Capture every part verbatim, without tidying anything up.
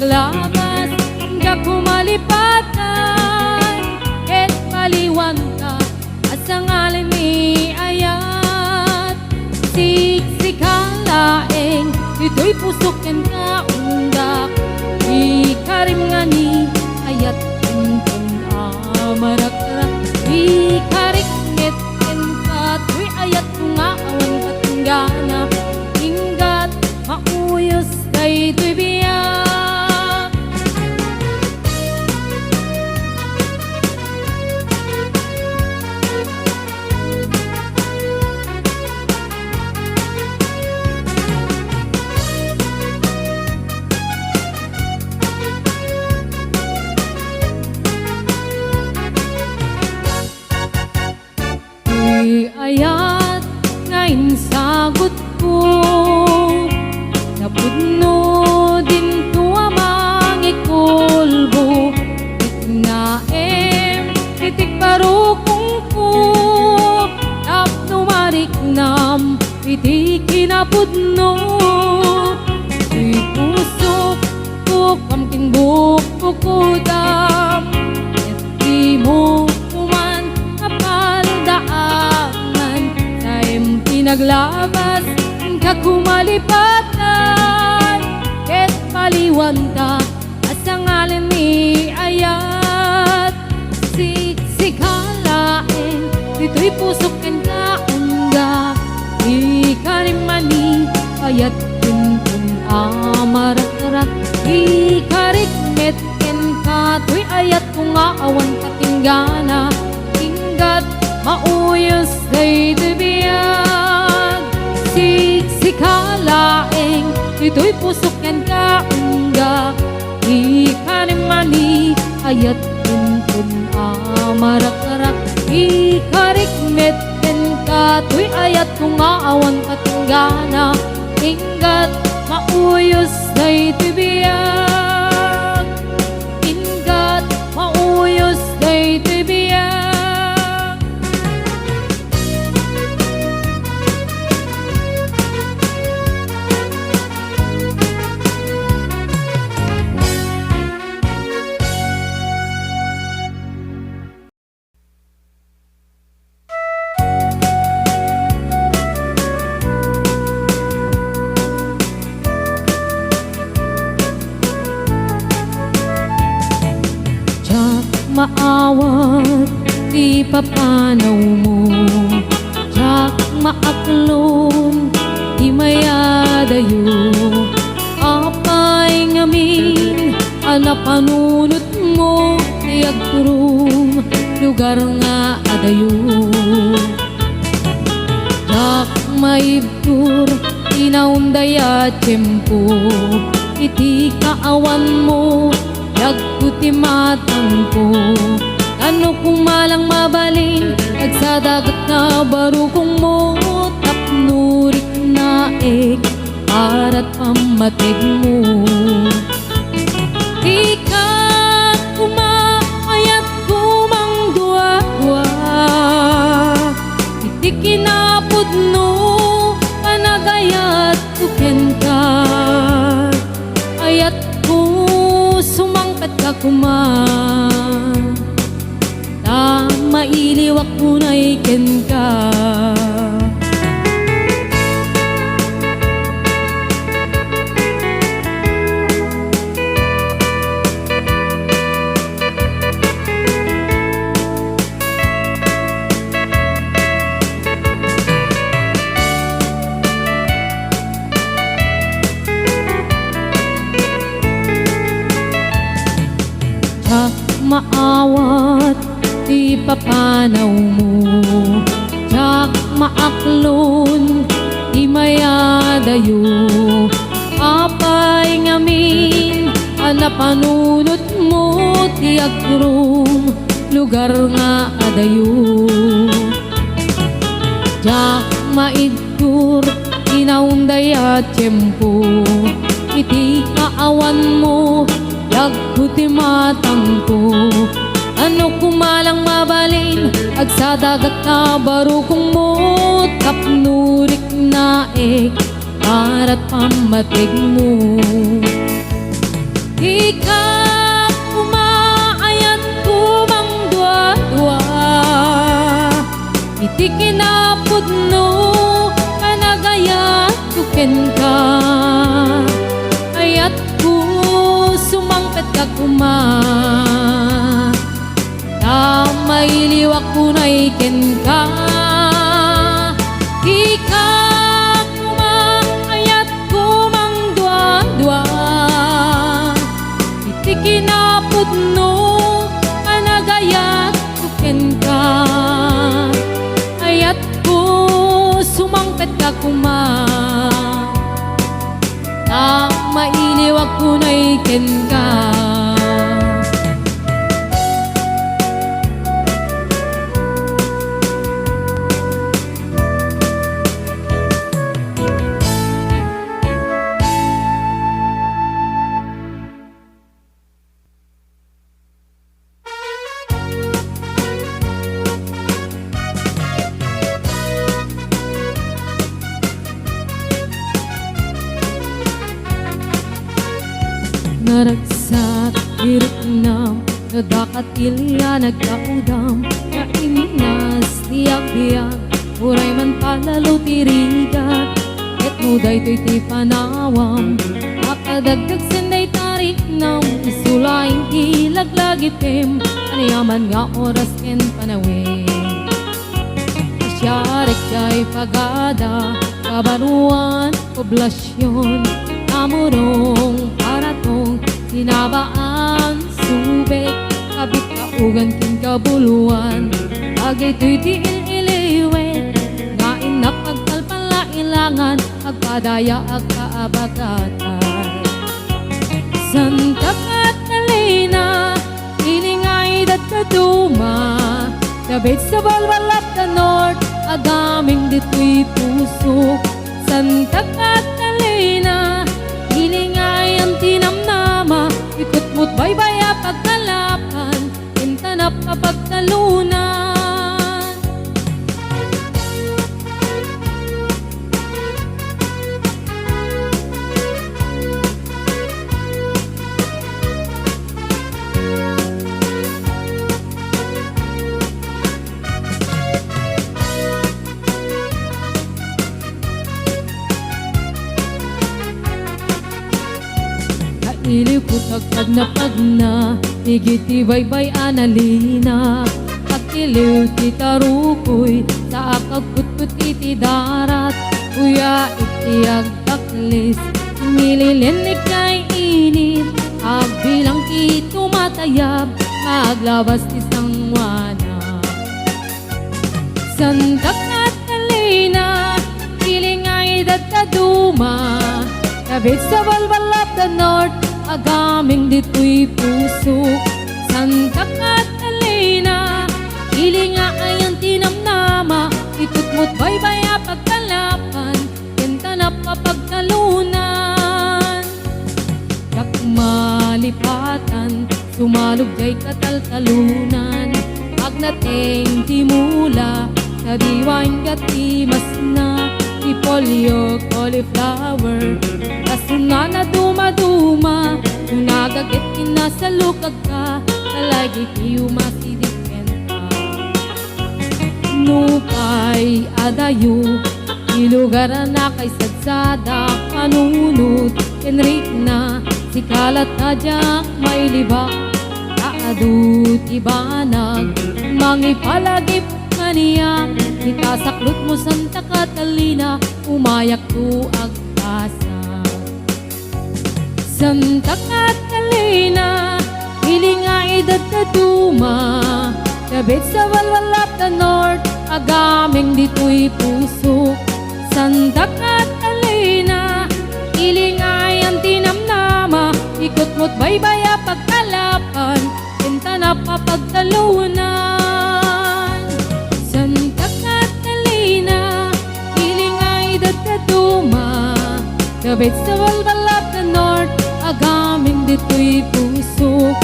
Labas, gapu malipatan, ket paliwanta, asangalen ni ayat. Siksika laeng, ditoy pusok ken kaundak, ikarim nga ni ayat, inton a marakrak, ikarikmet ken katoy ayat nga awan patinggana, inggat, mauyos daytoy biag. Ti ayat nga insagutko, napudno dinto a mangikulbo. Riknaem iti barukongko tapno mariknam iti kinapudno. Ti pusok, bukam ken bukbukudam, ket dimo man apaldaangan. Taem ti naglabas, gapu malipatan, ket paliwanta, asangalen ni ayat. Siksika laeng, ditoy pusok ken kaundak, ikarim nga ni ayat, inton a marakrak, ikarikmet ken katoy ayatko nga awan patinggana, inggat, mauyos daytoy biag. Siksika laeng, ditoy pusok ken kaundak, ikarim nga ni ayat, inton a marakrak, ikarikmet ken katoy ayatko nga awan patinggana, inggat, mauyos daytoy biag. Inggat, mauyos daytoy biag. Diak maawat ti papanawmo, diak maaklon ti mayadayo. Apay ngamin a napanunotmo ti agturom, lugar nga adayo. Diak maibtur ti naunday a tiempo, iti kaawanmo, yagko ti matangko. Tano koma lang mabalin, agsadagat nga barukongmo, tapno riknaek, arat pammategmo. Dika koma ayatko mangduadua, iti kinapudno, panagayatko kenka. Ayatko, sumangpetka koma, ta mailiwak unay kenka. Diak maawat ti papanawmo, diak maaklon ti mayadayo. Apay ngamin a napanunotmo ti agturom, lugar nga adayo. Diak maibtur ti naunday a tiempo, iti kaawanmo, yagko ti matangko. Tano koma lang mabalin, agsadagat nga barukongmo, tapno riknaek, arat pammategmo. Dika kumaayat kumang dua-dua. Iti kinapudno a nagayatko kenka, ayatko sumangpetka koma. Ta mailiwak unay kenka, dika kumaayat kumang dua-dua. Iti kinapudno a nagayatko kenka, ayatko sumangpetka koma. Ta mailiwak unay kenka. Naragsak ti riknam, nadakatilya nagkaudam, naimnas ti agbiag, uray man palalo ti rigat. Ket no daytoy ti panawam, makadagdag sen dayta riknam, isu laeng ti laglagitem, aniaman nga oras ken panawen. Siarek jay pagada, kabaruan, poblasion, Tamurong, Paratong, Sinabaan, Subic, Kabit, Kaugan ken Cabuluan. Dagitoy ti il-iliwet nga innak agpalpalailangan, agpadaya, agkaabagatan. Santa Catalina, ili nga idad ta duma, the best of all, all of the north, agameng ditoy pusok. Santa Catalina, ili nga ayan ti namnama, ikutmot baybay a pagkalapan, intanap a pagtalunan. Nailiwko ta agpagna-pagna, igid ti baybay a nalina. Agtiliw ti tarukoy, ta agkutkot iti darat. Kuya, iti agdaklis, nililinnig nga init, agbilang ti tumatayab, aglabas ti sanguana. Santa Catalina, ili nga idad ta duma, the best of all, all of the north, agameng ditoy pusok. Santa Catalina, ili nga ayan ti namnama, ikutmot baybay a pagkalapan, intanap a pagtalunan. Diak malipatan, sumalog jay kataltalunan. Agnateng ti mula, kadiwa ingga ti masna, repolyo, cauliflower, kasuna na dumaduma, no nagaget kinasalukagka, talagay ti umasideg kenka. Nupay adayo ti lugar a nakaisadsada, panunot ken rikna, sika latta diak mailiba. Ta adu ti banag mangipalagip kaniak, ita saklotmo, Santa Catalina, umayakto agpasa. Santa Catalina, ili nga idad ta duma, the best of all, all of the north, agameng ditoy pusok. Santa Catalina, ili nga ayan ti namnama, ikutmot baybay a pagkalapan, intanap a pagtalunan. Santa Catalina, ili nga idad ta duma, the best of all, all of the north, agameng ditoy pusok.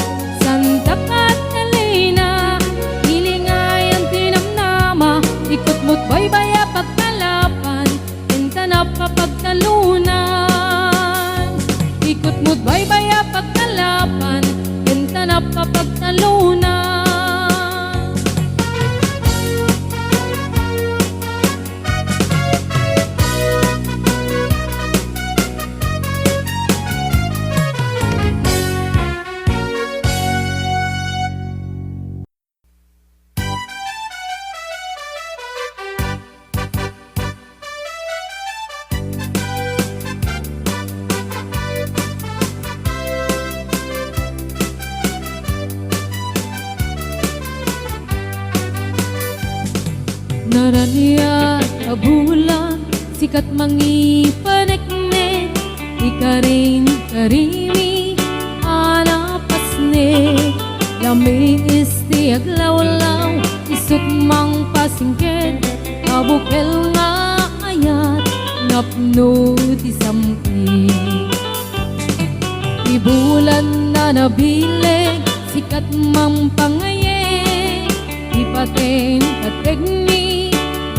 Santa Catalina, ili nga ayan ti namnama, ikutmot baybay a pagkalapan, intanap a pagtalunan. Ikut Ngem baybay a pagtalapan, ken ta napapagtaluna. Naraniag a bulan, sika ti mangipaneknek, ikarin-karimi a napasnek. Lamiis ti aglawlaw, isut' mangpasingked, a bukel nga ayat, napno ti samti. Ti bulan a nabileg, sika ti mangpangayek, ti paten-pategmi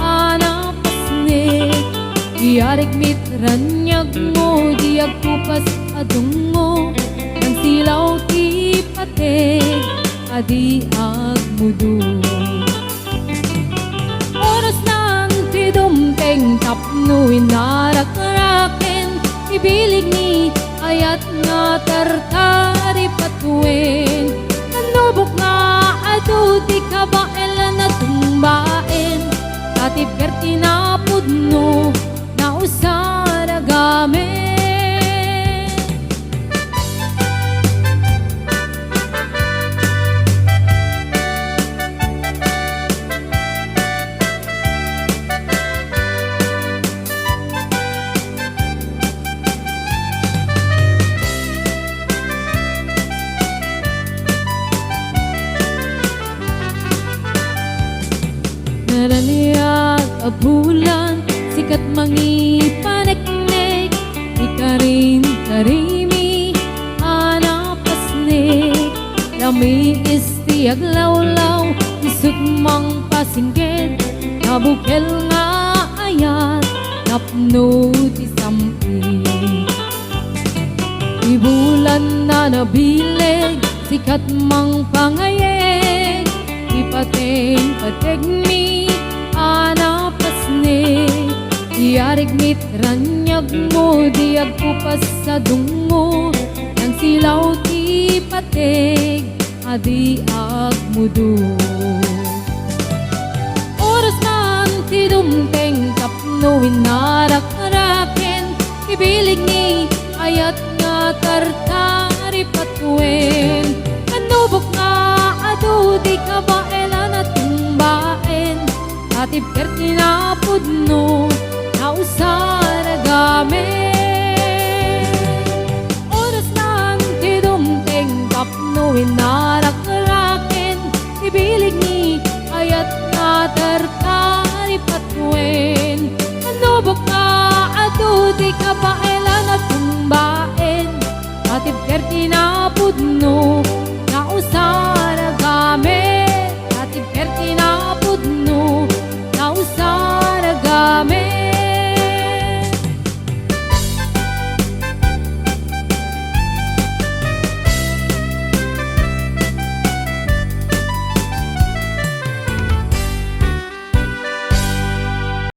a napasnek. Iyarig met raniagmo, di agkupas a dungngo, nangsilaw ti pateg a di agmudo. Orasnan ti dumteng tapno inarak-araken ti bileg ni ayat nga tartari patuen. Nannubok nga adu ti kabaelan a tumbaen, tatibker ti napudno, nausar a gamek. Naraniag a bulan, sika ti mangipaneknek, ikarin-karimi a napasnek. Lamiis ti aglawlaw, isut' mangpasingked, a bukel nga ayat, napno ti samti. Ti bulan a nabileg, sika ti mangpangayek, ti paten-pategmi a napasnek. Iyarig met raniagmo, di agkupas a dungngo, nangsilaw ti pateg a di agmudo. Orasnan ti dumteng tapno inarak-araken ti bileg ni ayat nga tartari patuen. Nannubok nga adu ti kabaelan a tumbaen, tatibker ti napudno, nausar a gamek. Orasnan ti dumteng tapno inarak-araken ti bileg ni ayat nga tartari patuen. Nannubok nga adu ti kabaelan a tumbaen, tatibker ti na